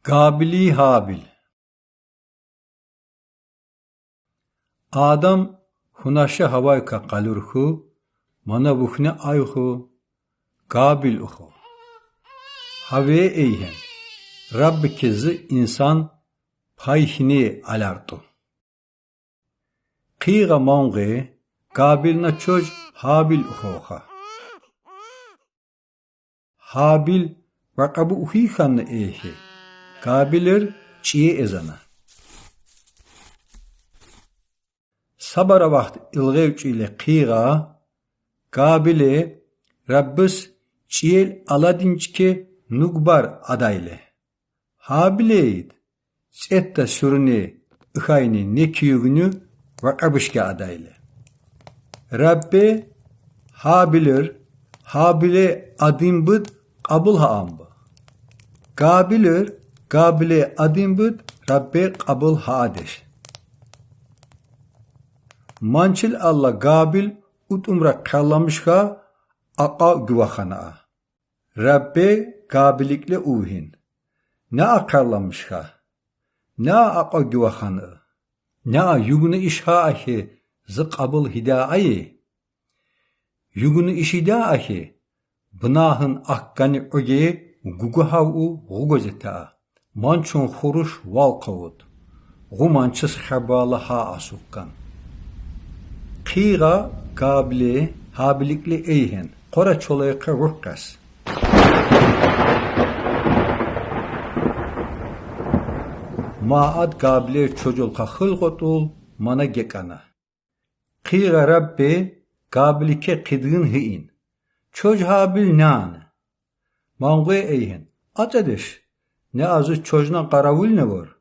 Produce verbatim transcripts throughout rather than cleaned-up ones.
Gabili Habil. Adam hunaşi havayka qalur khu, mana vuhne ay khu, Gabil uxo. Have eyhen, Rabbi ki zi insan pay hine alartu. Qiğa manğe Gabil na çoj Habil uxo xa. Habil vaqabu uxi xanna eyhe. Gabilir çiye ezana. Sabara vaxt ilğev çile qiğa, Gabile Rabbis çiyel aladinçke nugbar adayle. Habileit, tsetta sürüne ixayne ne kiyugünü vaqabışke adayle. Rabbe Habilir, Habile adin bıd qabıl haambı. Gabilir, Gabile adin bıd Rabbe qabıl haadeş. Mançil Allah Gabil ut umra qerlamışka aqa güvaxana. Rabbe Gabilikle uhin. Ne aqarlamışka? Ne aqa güvaxanı? Ne a yugunu işha ahi zi qabıl hida ayi? Yugunu işida ahi bınahın akkani oge gugu hav u gugozeta. Mançun xuruş val qavut. Ğu mançis xebala ha asukkan. Qiğa Gabile Habilikle eyhen. Qora çolayqa ruqqas. Maad Gabile çocul xaxıl qotul mana gekana. Qiğa Rabbe Gabilike qidgin hiin. Çoj Habil nane. Manğue eyhen. Aç adeş. Ne azu çojna qaravul ne vor.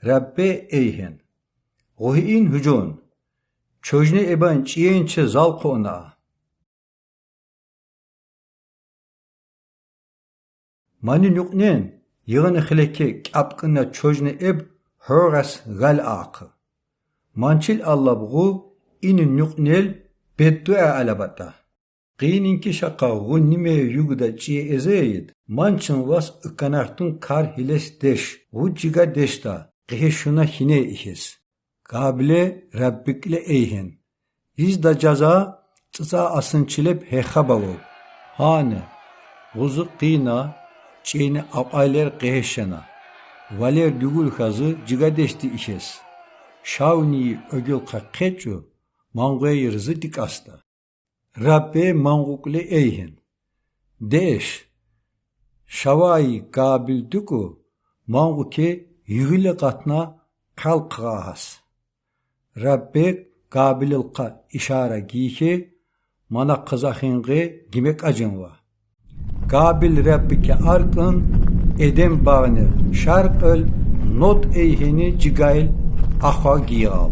Rabbe eyhen. Ğuhiin hucun. Çojne eban çiyençe zal qona. Mani nuqnen yığını xileke kâpkına çojne eb horas gal aqı. Mançil Allah bğu ini nuqnel beddua alabata. Qiyninki şaqa ğu nime yugda çiye ezeyid, mançın vas ıkanartın kar hiles deş, ğu ciga deşta, qihe şuna hine ihes. Gabile Rabbikle eyhen. İzda caza, tsıtsa asın çilep hexa bavo. Hane, ğuzu qina, çeyni apayler qiheşena. Valer dügül xazı ciga deşti ihes. Şavni ögül qaqeçu, manğueyir zi dikasta. Rabbe manğukle eyhen. Deş. Şavai Gabil duku, manğuke yığile qatna qalqğahas. Rabbe Gabililqa işara giyke, mana qızaxinğe gimek acınva. Gabil Rabbike arqın, Eden bağını şarqıl, not eyheni cigail axa giyal.